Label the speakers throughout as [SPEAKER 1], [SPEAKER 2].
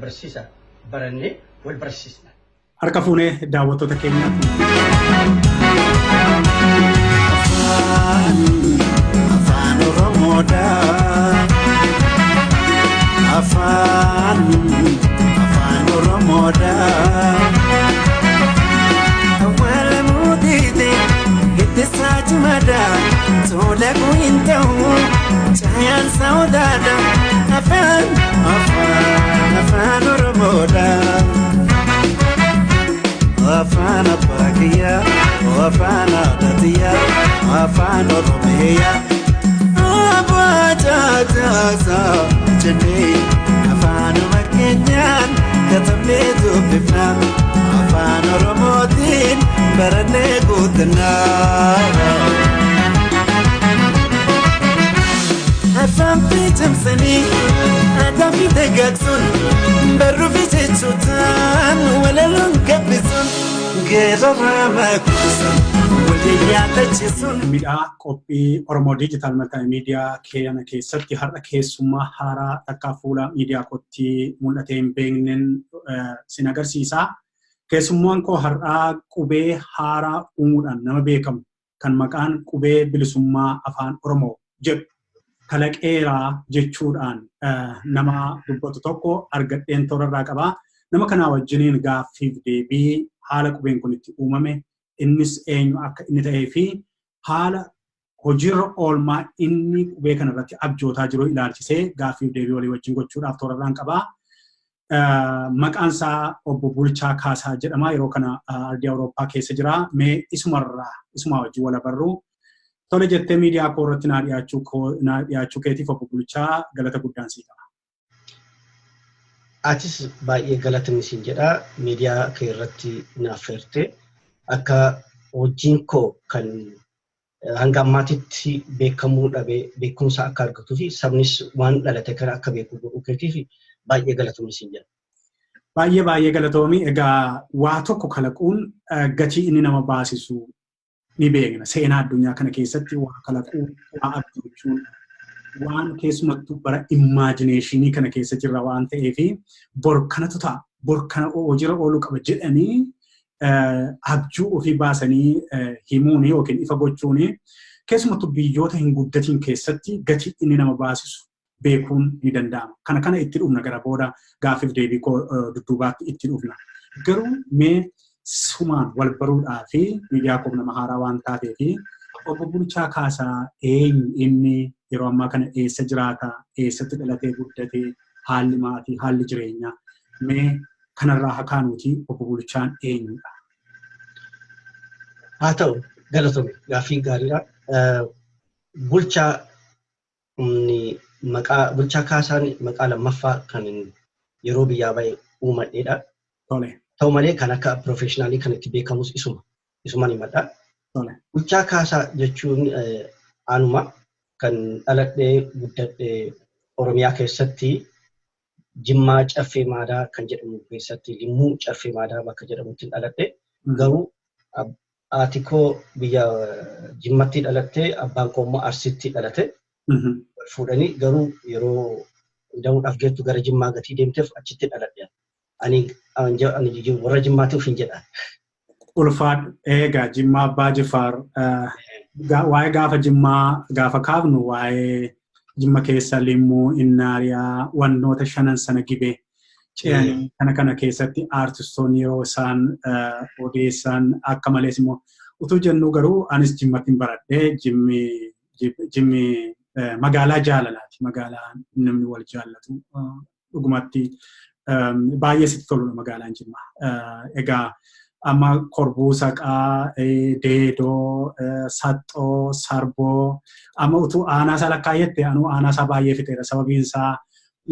[SPEAKER 1] barsiisa barannee wal barsiisna.
[SPEAKER 2] Harka fuunee daawwattoota keenyaa.
[SPEAKER 3] Afaan Oromoodha. Afaan Oromoodha. Awwaala mootiite itti saachumada tola hin ta'u caayaan saawwataadha. Afaan afaan afaan Oromoodha. Afaan abbaa kiyyaa, afaan haadha tiyyaa, afaan Oromiyaa. Abbaa caasaa jennee afaanuma keenyaan katabnee dubbifna. Afaan Oromootiin barannee guutanna. Afaan fi cimsanii aadaa fi dagaagsuun barruu fi jechootaan walaloon gabbisuun geerarraa makuusan waliin yaadachiisuun.
[SPEAKER 2] Midhaa qophii Oromoo Diijitaal Maltiimiidiyaa keenya keessatti har'a keessummaa haaraa takkaa fuula miidiyaa kootti mul'atee hin beekneen sin agarsiisa. Keessummaan koo har'aa qubee haaraa uumuudhaan nama beekamu kan maqaan Qubee Bilisummaa Afaan Oromoo jedhu kalaqeeraa jechuudhaan nama dubbatu tokko argadheen toorarraa qabaa. Nama kanaa wajjiniin gaaffiif deebii haala qubeen kun itti uumame, innis eenyu akka inni ta'ee fi haala hojiirra oolmaa inni qubee kana irratti abjootaa jiru ilaalchisee gaaffiif deebii walii wajjin gochuudhaaf toorarraan qabaa. Maqaan isaa Obbo Bulchaa Kaasaa jedhama. Yeroo kana ardii Awurooppaa keessa jira. Mee isumarraa isumaa wajjin wal abarru. Tole jettee miidiyaa koo irratti naa dhiyaachuu keetiif Obbo Bulchaa galata guddaan sii qaba.
[SPEAKER 1] Atis baay'ee galatoomi siin jedha. Miidiyaa kee irratti na affeerte. Akka hojiin koo kan hanga ammaatitti beekamuu dhabe beekumsa akka argatuu fi sabnis waan dhalate kana akka beeku godhuu keetiif baay'ee galatoomi siin jedha.
[SPEAKER 2] Baay'ee baay'ee galatoomi. Egaa waa tokko kalaquun gatii inni nama baasisu ni beekna. Seenaa addunyaa kana keessatti waa kalaquu, waa abjoochuun waan keessumattuu bara imagination kana keessa jirra waan ta'eef bor kanatu ta'a, bor kana hojiirra ooluu qaba jedhanii abjuu ofii baasanii himuun yookiin ifa gochuun keessumattuu biyyoota hin guddatiin keessatti gatii inni nama baasisu beekuun ni danda'ama. Kana itti dhufna gara booda gaaffiif deebii koo dudduubaatti itti dhufna. Garuu mee sumaan wal baruudhaa fi miidiyaa koof nama haaraa waan taatee fi Obbo Bulchaa Kaasaa eenyu inni, yeroo ammaa kana eessa jiraata, eessatti dhalatee guddatee, haalli maatii, haalli jireenyaa mee kanarraa haa kaanuuti Obbo Bulchaan eenyudha?
[SPEAKER 1] Haa ta'u, galatoomi, gaaffii gaariidha. Bulchaa maqaa Bulchaa Kaasaan maqaa lammaffaa kan yeroo biyyaa bahe uumadheedha. Ta'u malee kan akka professional kan itti beekamus isuma. Isumaan himadha. Bulchaa Kaasaa jechuun anuma kan dhaladhee guddadhee Oromiyaa keessatti Jimmaa Caffee Maadaa kan jedhamu keessatti Limmuu Caffee Maadaa bakka jedhamutti dhaladhe. Garuu haati koo biyya Jimmatti dhalattee, abbaan koo immoo Arsitti dhalate. Fuudhanii garuu yeroo da'uudhaaf geettu gara Jimmaa gatii deemteef achitti dhaladhe. Ani warra Jimmaatti ofiin jedha.
[SPEAKER 2] Ulfaadhu. Egaa Jimmaa Abbaa Jifaar, waa'ee gaafa Jimmaa gaafa kaafnu waa'ee Jimma keessa Limmuu, Innaariyaa, wannoota shanan sana Gibee ce'anii kana keessatti aartistoonni yeroo isaan odeessan akka malees immoo utuu jennu garuu anis Jimmatti hin baradhee. Jimmi magaalaa jaalalaati. Magaalaa namni wal jaallatu dhugumatti baay'ee sitti toludha magaalaan Jimmaa. Egaa amma Korbuu, Saqaa, Deedoo, Saxxoo, Sarboo amma utuu aanaa isaa lakkaa'ette anuu aanaa isaa baay'ee fixeera. Sababiin isaa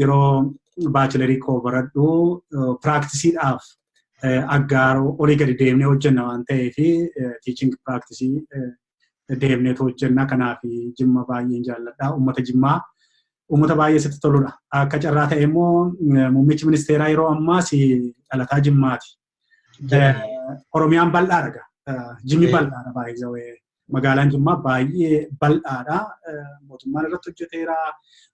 [SPEAKER 2] yeroo bachelor koo baradhu practice-iidhaaf Aggaaroo olii gadi deemnee hojjenna waan ta'eef teaching practice deemneetu hojjenna. Kanaaf Jimma baay'een jaalladha. Uummata Jimmaa uummata baay'ee sitti toludha. Akka carraa ta'e immoo muummichi ministeeraa yeroo ammaas dhalataa Jimmaati. Oromiyaan bal'aadha. Jimmi bal'aadha baay'ee. Magaalaan Jimmaa baay'ee bal'aadha. Mootummaan irratti hojjeteera.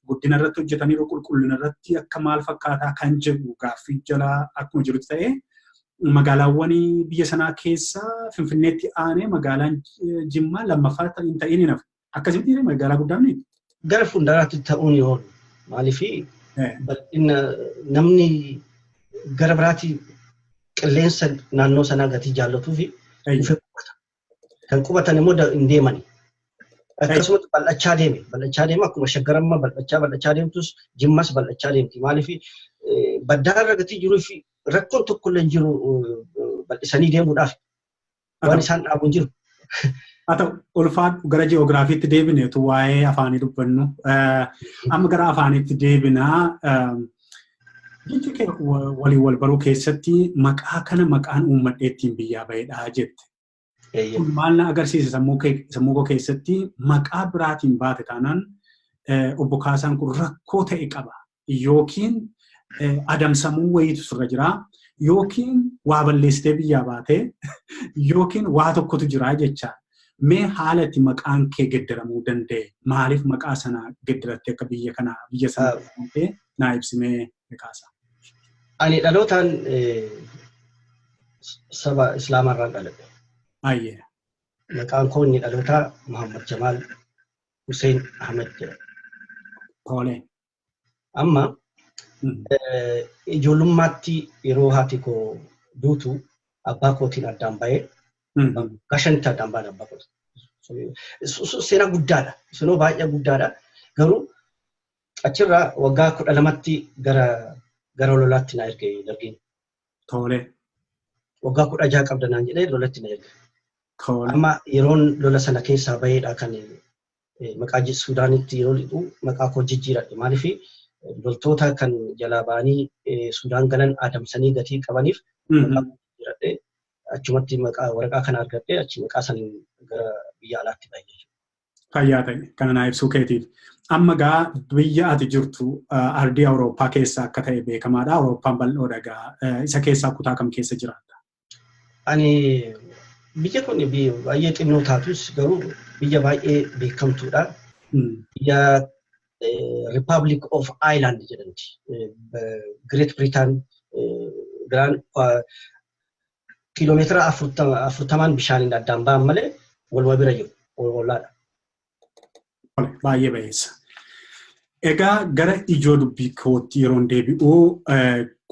[SPEAKER 2] Guddina irratti hojjetaniiru, qulqullina irratti akka maal fakkaataa kan jedhu gaaffii jala akkuma jirutti ta'ee, magaalaawwan biyya sanaa keessa Finfinneetti aanee magaalaan Jimmaa lammaffaa hin ta'in hin hafu. Akkasitti magaalaa guddaa miti.
[SPEAKER 1] Gara fuulduraatti ta'uun yoo oolu, maaliif bal'ina namni gara biraatti qilleensa naannoo sanaa gatii jaallatuu fi dhufee qubata. Kan qubatan immoo hin deemani. Akkasumas bal'achaa deeme. Bal'achaa deeme, akkuma Shaggar amma bal'achaa bal'achaa deemtus Jimmas bal'achaa deemti. Maaliif baddaa irra gatii jiruu fi rakkoon tokko illee hin jiru, bal'isanii deemuudhaaf waan isaan dhaabu hin jiru.
[SPEAKER 2] Haa ta'u, ulfaadhu. Gara ji'oogiraafiitti deebineetu waa'ee afaanii dubbannu. Amma gara afaaniitti deebinaa. Jechi kee waliin wal baruu keessatti maqaa kana maqaan uummadhee ittiin biyyaa bahedha jette. Kun maal na agarsiisa? Sammuu koo keessatti maqaa biraatiin baate taanaan obbo Kaasaan kun rakkoo ta'e qaba yookiin adamsamuu wayiitu sirra jira yookiin waa balleessitee biyyaa baate yookiin waa tokkotu jira jecha. Mee haala itti maqaan kee geddaramuu danda'e, maaliif maqaa sana geddarattee akka biyya kana biyya sana deemtee naa ibsimee, Kaasaa?
[SPEAKER 1] Ani dhalootaan saba Islaamaarraan dhaladhe. Maqaan koo inni dhalootaa Muhammad Jamaal Hussein Ahmed jedhama. Amma ijoollummaatti yeroo haati koo duutu abbaa kootiin addaan bahee, waggaa 5tti addaan baane abbaa kootiin. Seenaa guddaadha. Sunoo baay'ee guddaadha. Garuu achirraa waggaa 12tti gara lolaatti na erge dargiin. Waggaa 16 qabda naan jedhee lolatti na erge. Amma yeroon lola sana keessaa baheedha kan maqaa Suudaanitti yeroo lixu maqaa koo jijjiiradhe. Maaliif loltoota kan jalaa ba'anii Sudaan galan adamsanii gatii qabaniif maqaa koo jijjiiradhe. Achumatti maqaa waraqaa kana argadhe, achi maqaa saniin gara biyya alaatti bahe jechuudha.
[SPEAKER 2] Fayyaa ta'e, kana naa ibsuu keetiif. Amma gaa biyya ati jirtu ardii Awurooppaa keessa akka ta'e beekamaadha. Awurooppaan bal'oodha gaa. Isa keessaa kutaa kam keessa jiraatta?
[SPEAKER 1] Ani biyya kun biyya baay'ee xinnoo taatus garuu biyya baay'ee beekamtuudha. Biyya Republic of Ireland jedhamti. Great Britain biraan kiiloomeetira 40n bishaaniin addaan ba'an malee waluma bira jiru. Ollaadha.
[SPEAKER 2] Baay'ee bayeessa. Egaa gara ijoo dubbii kootti yeroon deebi'u,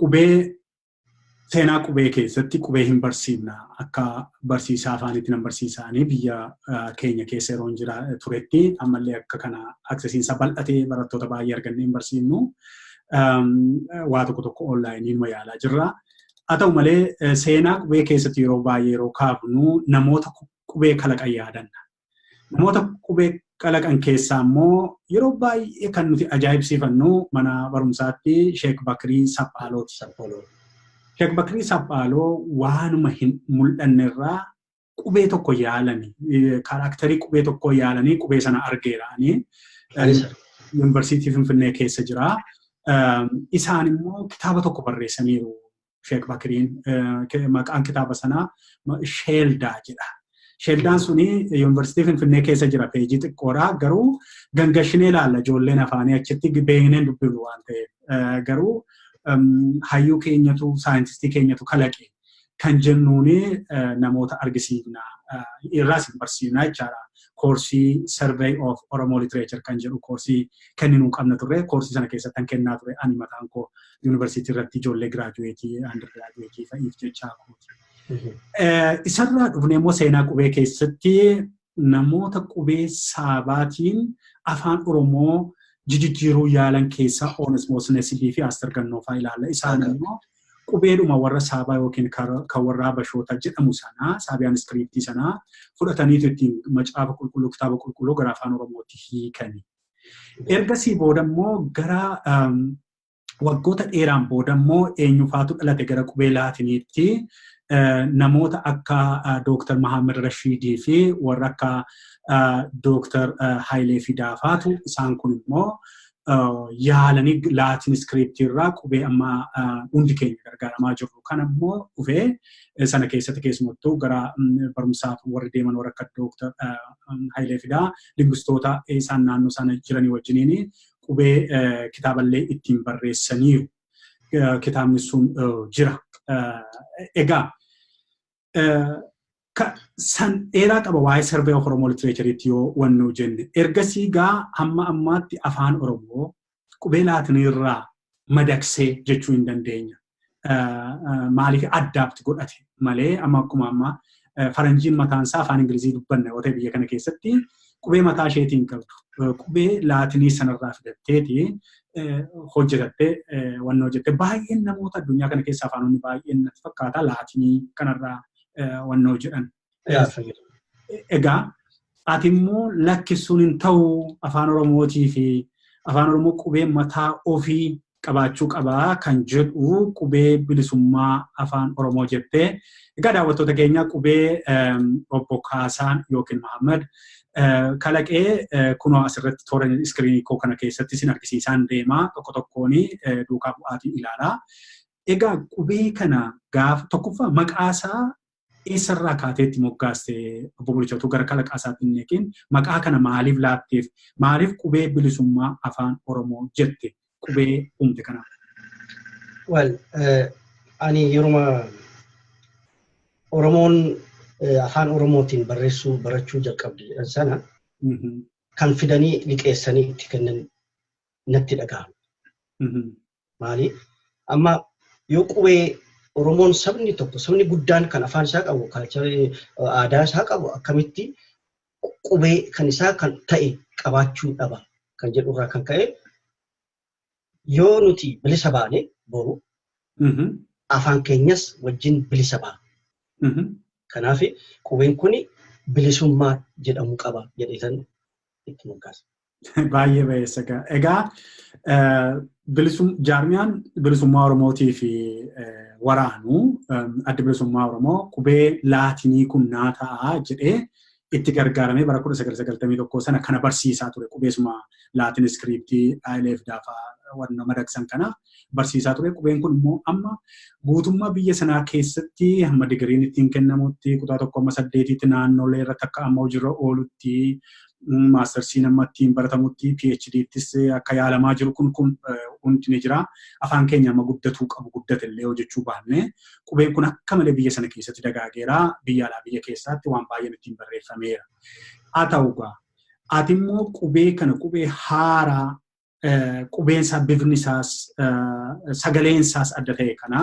[SPEAKER 2] qubee, seenaa qubee keessatti qubee hin barsiifna. Akka barsiisaa afaaniitti nan barsiisaanii biyya keenya keessa yeroon jira turetti, ammallee akka kana accessiinsa bal'atee barattoota baay'ee argannee hin barsiifnu. Waa tokko tokko onlineiin yaalaa jirra. Haa ta'u malee seenaa qubee keessatti yeroo baay'ee yeroo kaafnu namoota qubee kalaqan yaadanna. Namoota qubee kalaqan keessaa immoo yeroo baay'ee kan nuti ajaa'ibsiifannu mana barumsaatti Sheek Bakrii Saphaalooti.
[SPEAKER 1] Saphaloo.
[SPEAKER 2] Sheek Bakrii Saphaaloo waanuma hin mul'anne irraa qubee tokko yaalanii, characterii qubee tokko yaalanii qubee sana argeeraanii.
[SPEAKER 1] Anis
[SPEAKER 2] Yuunivarsiitii Finfinnee keessa jira. Isaan immoo kitaaba tokko barreessaniiru. Sheek Bakriin maqaan kitaaba sanaa Sheeldaa jedha. Sheeldaan suni Yuunivarsiitii Finfinnee keessa jira, peejii xiqqoodha. Garuu gangashinee ilaalla, ijoolleen afaanii achitti beekneen dubbifnu waan ta'eef. Garuu hayyuu keenyatu, saayintistii keenyatu kalaqe kan jennuuni namoota argisiifna. Irraas hin barsiifna jechaadha. Koorsii Survey of Oromo Literature kan jedhu koorsii kenninuu qabna turre. Koorsii sana keessatti kan kennaa ture ani mataan koo yuunivarsiitii irratti ijoollee graduateii, undergraduateii fa'iif jechaa kooti. Isarraa dhufnee immoo seenaa qubee keessatti namoota qubee Saabaatiin afaan Oromoo jijjiiruu yaalan keessaa Onesmoos Nasibii fi Aster Gannoo fa'aa ilaalla. Isaan immoo qubeedhuma warra Saabaa yookiin kan warra Habashoota jedhamu sanaa, Saabiyaan scriptii sanaa fudhataniitu ittiin macaafa qulqulluu, kitaaba qulqulluu gara afaan Oromootti hiikani. Ergasii booda immoo gara waggoota dheeraan booda immoo eenyufaatu dhalate? Gara qubee Laatiniitti namoota akka Dooktar Mahammad Rashiidii fi warra akka Dooktar Hayilee Fidaafaatu, isaan kun immoo Yaalanii Latin scriptii irraa qubee amma hundi keenya gargaaramaa jirru. Kan ammoo dhufee sana keessatti keessumattuu gara barumsaaf warri deeman, warra akka Dooktar Hayilee Fidaa, linguistoota isaan naannoo sana jiranii wajjiniin qubee kitaaballee ittiin barreessaniiru. Kitaabni sun jira. Egaa san dheeraa qaba waa'ee survey of Oromoo literatureitti yoo wannoo jenne. Ergasii gaa hamma ammaatti afaan Oromoo qubee Laatinii irraa madaksee jechuu hin dandeenya. Maaliif adapt godhate malee, amma akkuma amma faranjiin mataan isaa afaan Ingilizii dubbanna yoo ta'e, biyya kana keessatti qubee mataa isheetiin qabdu. Qubee Laatinii sanarraa fidatteeti hojjetattee wanna hojjette. Baay'een namoota addunyaa kana keessa afaanonni baay'een natti fakkaata Laatinii kanarraa wannoo jedhan. Egaa ati immoo lakkisuun hin ta'u, afaan Oromootii fi afaan Oromoo qubee mataa ofii qabaachuu qabaa kan jedhu qubee bilisummaa afaan Oromoo jettee. Egaa daawwattoota keenya, qubee obbo Kaasaan yookiin Mahammad kalaqee kunoo asirratti toora screenii koo kana keessatti isin argisiisaan deemaa, tokko tokkoon duukaa bu'aatii ilaalaa. Egaa qubee kana gaafa tokkoffaa maqaasaa eessarraa kaateetti moggaaste, obbo Bulchaatuu? Gara kalaqaa isaatti hin eekin, maqaa kana maaliif laatteef? Maaliif qubee bilisummaa afaan Oromoo jette qubee uumte kanaaf?
[SPEAKER 1] Well, ani yeruma Oromoon afaan Oromootiin barreessuu barachuu jalqabde jedhan sana kan fidanii liqeessanii itti kennan natti dhaga'ama. Maali? Amma yoo qubee Oromoon, sabni tokko, sabni guddaan kan afaan isaa qabu, aadaa isaa qabu, akkamitti qubee kan isaa kan ta'e qabaachuu dhaba kan jedhurraa kan ka'e, yoo nuti bilisa baane boru afaan keenyas wajjin bilisa ba'a. Kanaaf qubeen kun bilisummaa jedhamuu qaba jedheetan itti moggaasa.
[SPEAKER 2] Baay'ee bayeessa. Egaa jaarmiyaan bilisummaa Oromootii fi waraanuu adda bilisummaa Oromoo qubee Laatinii kun naa ta'a jedhee itti gargaaramee bara 1991 sana kana barsiisaa ture. Qubeesuma Latin scriptii Hayilee Fidaafaa wanna madaqsan kana barsiisaa ture. Qubeen kun immoo amma guutummaa biyya sanaa keessatti hamma digiriin ittiin kennamutti, kutaa 1 amma 8tti, naannolee irratti akka amma hojiirra oolutti, mastersiin amma ittiin baratamutti, PhDttis akka yaalamaa jiru kun hundi ni jira. Afaan keenya amma guddatuu qabu guddate illee hojjechuu baanne, qubeen kun akka malee biyya sana keessatti dagaageera. Biyya alaa biyya keessaatti waan baay'een ittiin barreeffameera. Haa ta'u gaa, ati immoo qubee kana qubee haaraa, qubeen isaa, bifni isaas, sagaleen isaas adda ta'e kana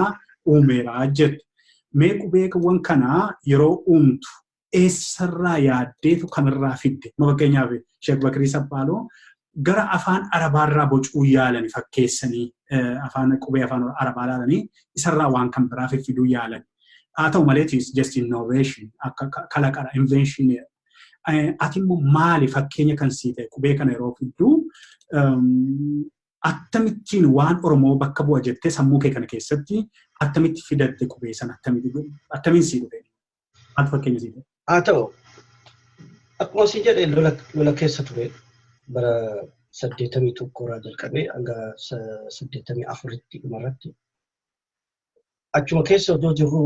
[SPEAKER 2] uumeera jette. Mee qubeewwan kana yeroo uumtu eessarraa yaaddeetu kamirraa fidde? Fakkeenyaaf Sheek Bakirii Saphaaloo gara afaan Arabaarraa bocuu yaalani, fakkeessanii afaan qubee afaan Arabaa ilaalanii isarraa waan kan biraa fiffiduu yaalan. Haa ta'u malee just innovation, akka kalaqadha, invention. Ati immoo maali fakkeenya kan sii ta'e? Qubee kana yeroo fidduu akkamittiin waan Oromoo bakka bu'a jettee sammuu kee kana keessatti akkamitti fidatte qubee sana, akkamiin sii dhufe? Maaltu fakkeenya sii ta'e?
[SPEAKER 1] Haa ta'u, akkuma si jedhe, lola keessa ture bara 81 irraa jalqabee hanga 84tti dhumarratti. Achuma keessa otoo jirru,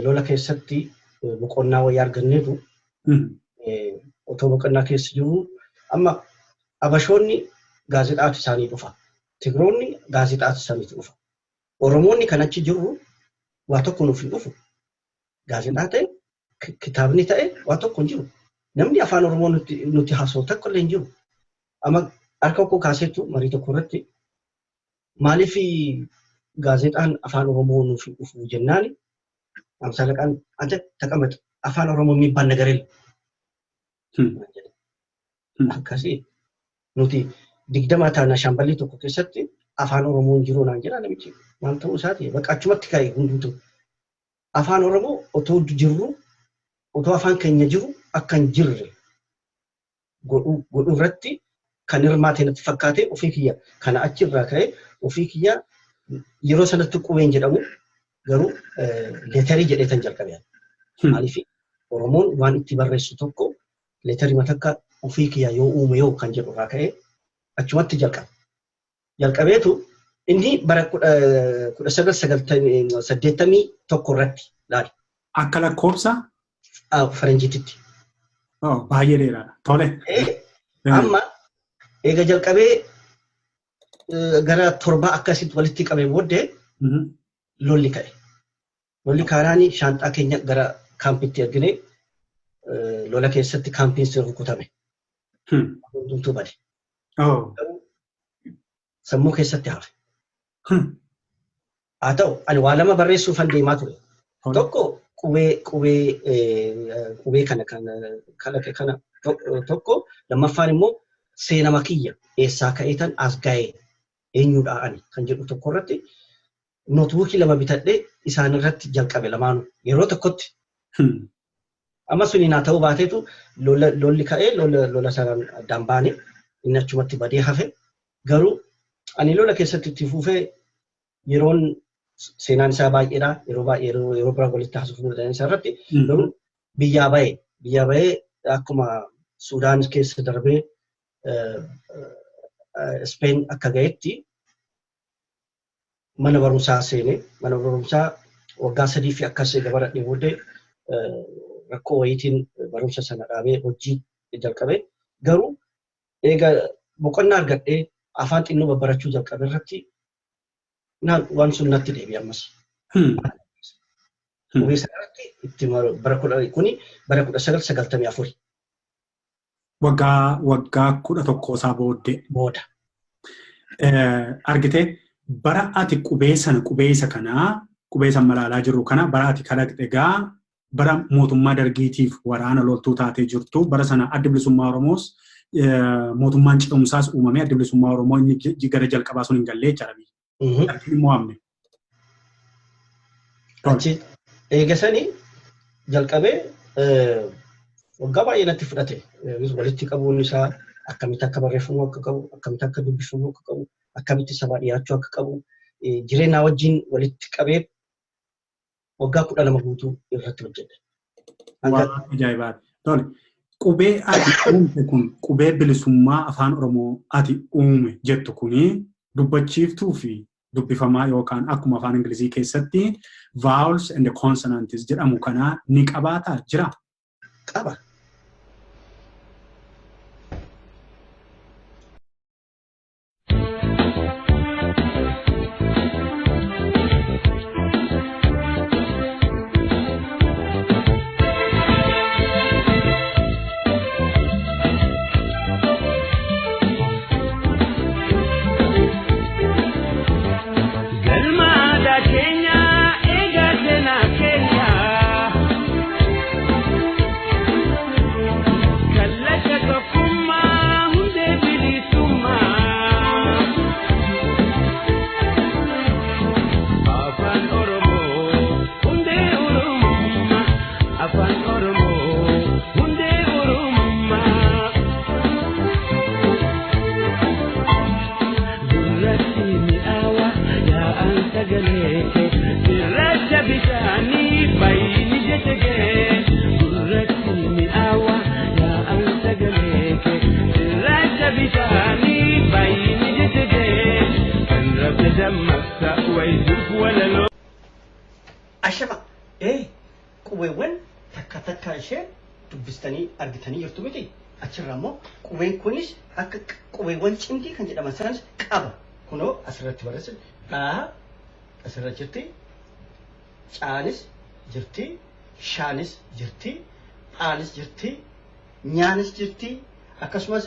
[SPEAKER 1] lola keessatti boqonnaa wayyaa arganneetu, otoo boqonnaa keessa jirru, amma Abashoonni gaazexaatu isaanii dhufa. Tigiroonni gaazexaatu isaaniitu dhufa. Oromoonni kan achi jirru waa tokko nuuf hin dhufu. Gaazexaa ta'e, kitaabni ta'e, waa tokko hin jiru. Namni afaan Oromoo nuti haasa'u tokko illee hin jiru. Amma harka koo kaaseetu marii tokko irratti maaliif gaazexaan afaan Oromoo nuuf hin dhufu jennaani, አምሳ አለቃን አንተ ተቀመጥ፣ afaan Oromoo የሚባል ነገር የለም። Akkasii nuti 20 taana shaamballii tokko keessatti, afaan Oromoo hin jiru naan jedha namichi, maal ta'uu isaati, bakka achumatti ka'e hundumtu. Afaan Oromoo otoo jirru, otoo afaan keenya jiru akka hin jirre godhuu irratti kan hirmaate natti fakkaate. Ofii kiyya kana achirraa ka'e, ofii kiyya yeroo sanatti qubeen jedhamu garuu letterii jedhee tan jalqabe. Maaliif Oromoon waan itti barreessu tokko letterii matakka ofii kiyya yoo uume yoo kan jedhu irraa ka'ee achumatti jalqabe. Jalqabeetu inni bara 1981 irratti laali.
[SPEAKER 2] Akka lakkoofsa?
[SPEAKER 1] Faranjiititti.
[SPEAKER 2] Baay'ee dheeraadha. Tole.
[SPEAKER 1] Amma eega jalqabee gara 7 akkasitti walitti qabee booddee lolli ka'e. Lolli kaanaanii shaanxaa keenya gara kaampiitti ergine lola keessatti kaampiin sun rukutame. Hundumtuu bade. Sammuu keessatti hafe. Haa ta'u ani waa lama barreessuufan deemaa ture. Tokko qubee kana kalaqe kana tokko, lammaffaan immoo seenama kiyya eessaa ka'eetan as ga'ee eenyudha ani kan jedhu tokko irratti nootbuukii 2 bitadhee isaan irratti jalqabe lamaanuu yeroo tokkotti. Amma suni naa ta'uu baateetu lolli ka'ee lola sanaan addaan baane inni achumatti badee hafe. Garuu ani lola keessatti itti fufee yeroon seenaan isaa baay'eedha. Yeroo baay'ee yeroo biraa walitti haasofuu danda'an isaa irratti garuu biyyaa ba'ee akkuma Sudaan keessa darbee Speen akka ga'etti mana barumsaa seene. Mana barumsaa waggaa 3 fi akkas eega baradhee booddee rakkoo wayiitiin barumsa sana dhaabee hojii jalqabe. Garuu eega boqonnaa argadhee afaan xinnoo babbarachuu jalqabe irratti waan sun natti deebi'e ammas. Qubee sana irratti itti bara kudha kuni bara 1994.
[SPEAKER 2] Waggaa 11 isaa booddee.
[SPEAKER 1] Booda.
[SPEAKER 2] Argitee bara ati qubee sana qubee isa kanaa qubee isa malaalaa jirru kana bara ati kalaqxe egaa bara mootummaa dargiitiif waraana loltuu taatee jirtu bara sana addi bilisummaa Oromoos mootummaan ce'umsaas uumamee addi bilisummaa Oromoo inni gara jalqabaa sun hin gallee jechaadha biyya. Dargiin hin mo'amne.
[SPEAKER 1] Achi eegasanii jalqabee waggaa baay'ee natti fudhate. Walitti qabuun isaa akkamitti akka barreeffamuu akka qabu, akkamitti akka dubbifamuu akka qabu, akkamitti sabaa dhiyaachuu akka qabu, jireenya wajjin walitti qabee waggaa 12 guutuu irratti hojjedhe.
[SPEAKER 2] Waan ajaa'ibaati. Tole, qubee ati uumte kun qubee bilisummaa afaan Oromoo ati uume jettu kuni dubbachiiftuu fi dubbifamaa yookaan akkuma afaan Ingilizii keessatti vowels and consonants jedhamu kana ni qabaataa jira?
[SPEAKER 1] Qaba.
[SPEAKER 4] Galma aadaa keenya eegaa seenaa keenya. Kallacha tokkummaa hundee bilisummaa. Afaan Oromoo hundee Oromummaa. Afaan Oromoo hundee Oromummaa. Gurratti mi'aawa yaa'an sagalee kee cirracha bishaanii fayyini jecha kee. Gurratti mi'aawa yaa'an sagalee kee cirracha bishaanii fayyini jecha kee. Kan rabbi dammaqsa wayituuf walaloo.
[SPEAKER 1] Ashama qubeewwan takka takka ishee dubbistanii argitanii jirtu miti. Achirraa immoo qubeen kunis akka qubeewwan cimdii kan jedhaman sanas qaba. Kunoo asirratti barreesse dhaa asirra jirti, caanis jirti, shaanis jirti, phaanis jirti, nyaanis jirti, akkasumas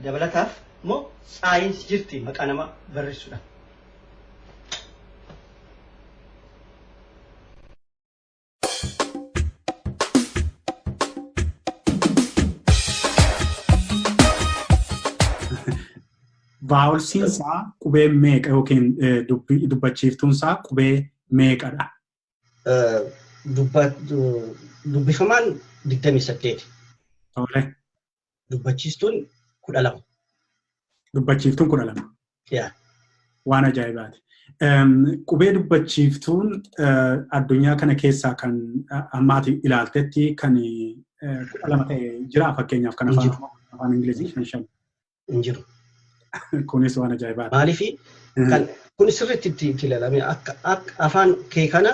[SPEAKER 1] dabalataaf immoo tsaayinis jirti maqaa nama barreessuudha.
[SPEAKER 2] Vaawulsiin isaa qubee meeqa yookiin dubbachiiftuun isaa qubee meeqadha?
[SPEAKER 1] Dubbifamaan 28.
[SPEAKER 2] Tole.
[SPEAKER 1] Dubbachiistuun 12.
[SPEAKER 2] Dubbachiiftuun 12.
[SPEAKER 1] Yaa.
[SPEAKER 2] Waan ajaa'ibaati. Qubee dubbachiiftuun addunyaa kana keessaa kan ammaati ilaaltetti kan 12 ta'e jira fakkeenyaaf kan
[SPEAKER 1] Hin
[SPEAKER 2] afaan
[SPEAKER 1] jiru.
[SPEAKER 2] Oromoo, afaan Ingilizii 5 5.
[SPEAKER 1] Hin jiru.
[SPEAKER 2] Kunis waan ajaa'ibaati.
[SPEAKER 1] Maaliifi kun sirriitti itti ilaalame akka afaan kee kana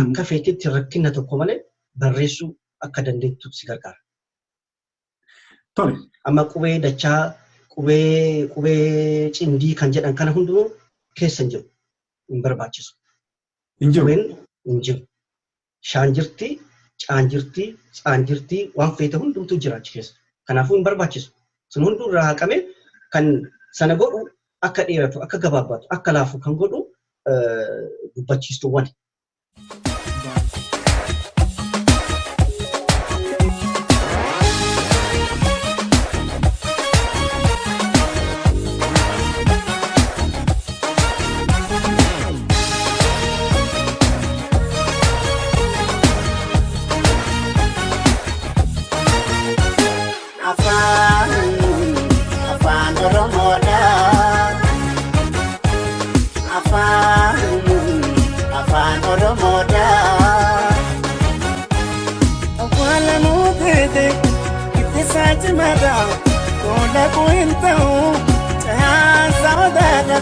[SPEAKER 1] akka feetitti rakkina tokko malee barreessuu akka dandeettu si gargaara.
[SPEAKER 2] Tole.
[SPEAKER 1] Amma qubee dachaa, qubee cimdii kan jedhan kana hundinuu keessa hin jiru. Hin barbaachisu.
[SPEAKER 2] Hin jiru.
[SPEAKER 1] Qubeen hin jiru. Shaan jirti, caan jirti, tsaan jirti, waan feete hundumtuu jira achi keessa. Kanaafuu hin barbaachisu. Sun hunduu irraa haqamee kan sana godhu akka dheeratu, akka gabaabbaatu, akka laafu kan godhu dubbachiistuuwwan.
[SPEAKER 3] Afaan Oromoodha. Afaan Oromoodha. Awwaalamuu teete ittisaa cimaadha. Qooda koo hin ta'u caasaa odaadha.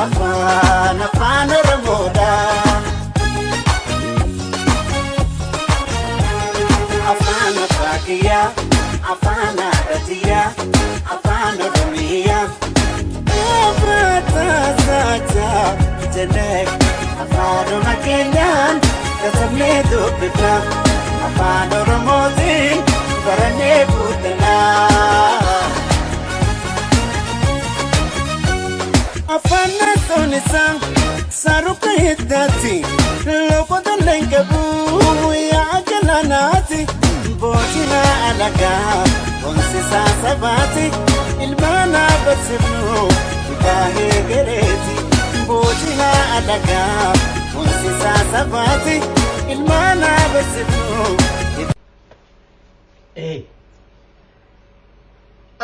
[SPEAKER 3] Afaan Oromoodha. Afaan abbaa kiyyaa, afaan haadha tiyyaa, afaan Oromiyaa. Afaataasaa jedhee afaanuma keenyaan katabnee dubbifna. Afaan Oromootiin barannee guutanaa. Afaan naassoon isaa saruka hiddaati. Loqoda leenqabu yaa galaanaati. Bootina alagaa onsisaa sabaati. Ilmaana barsiifnu baahee gareeti. Bootina alagaa onsisaa sabaati. Ilmaana barsiifnu.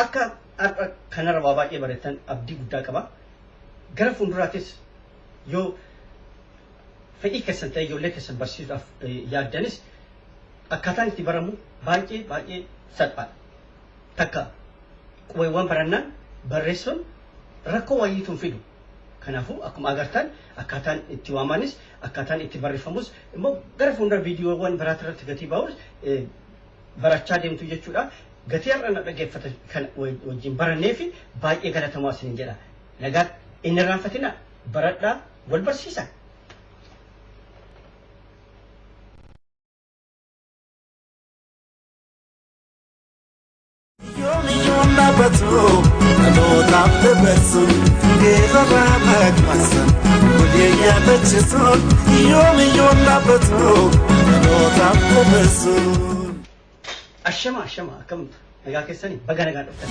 [SPEAKER 1] Akka har'a kanarra waa baay'ee barattan abdii guddaa qaba. Gara fuulduraattis yoo fedhii keessan ta'e ijoollee keessan barsiisuudhaaf yaaddanis akkaataan itti baramu baay'ee baay'ee salphaadha. Takka qubeewwan barannaan barreessuun rakkoo wayiitu hin fidu. Kanaafuu akkuma agartan akkaataan itti waamanis akkaataan itti barreeffamus immoo gara fuuldura viidiyoowwan biraati irratti gatii ba'us barachaa deemtu jechuudha. Gatii har'a na dhaggeeffatan kan wajjin barannee fi baay'ee galatamaa isiniin jedha. Nagaa hin irraanfatina, baradhaa, wal barsiisa.
[SPEAKER 3] Yoomiyyuun dhaabbatu dhalootaaf dabarsuun geerraraa maqmasan walii yaadachisuun yoomiyyuun dhaabbatu dhalootaaf dabarsuun.
[SPEAKER 1] Ashama ashama, akkam nagaa keessanii? Baga nagaan dhuftan.